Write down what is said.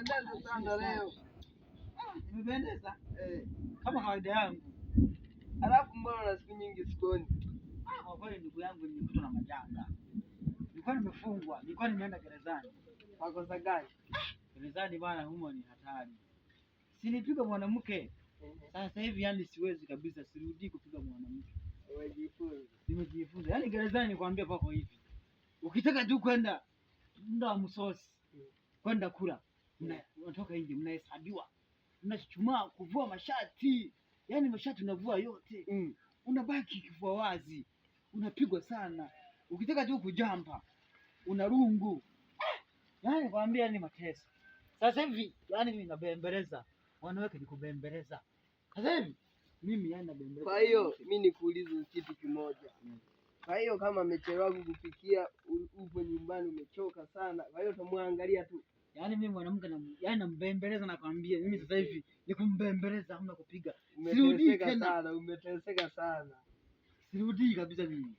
Umependeza sana leo. Nimependeza Eh. kama kawaida yangu. Alafu mbona na siku nyingi sikuoni? Ah, kwa kweli ndugu yangu, nilikutwa na majanga. Nilikuwa nimefungwa, nilikuwa nimeenda gerezani. Makosa gani? Gerezani bwana, humo ni hatari. Sinipiga mwanamke. Sasa hivi yani siwezi kabisa, sirudii kupiga mwanamke. Umejifunza. Nimejifunza. Yaani gerezani nikwambia pako hivi. Ukitaka tu kwenda muda wa msosi kwenda kula, unatoka nje mnahesabiwa. Mnachuchumaa kuvua mashati. Yaani mashati unavua yote. Unabaki kifua wazi. Unapigwa sana. Ukitaka tu kujamba una rungu. Yaani nikwambia ni mateso. Sasa hivi yani mimi nabembeleza. Wanawake ni kubembeleza. Sasa hivi mimi yani nabembeleza. Kwa hiyo mi nikuulize kitu kimoja. Kwa hiyo kama amechelewa kukupikia, upo nyumbani umechoka sana, kwa hiyo utamwangalia tu. Yaani mimi mwanamke na yani nambembeleza, nakwambia mimi sasa hivi ni kumbembeleza, hamna kupiga. Sirudii Umeteseka tena. sana, umeteseka sana. Sirudii kabisa mimi.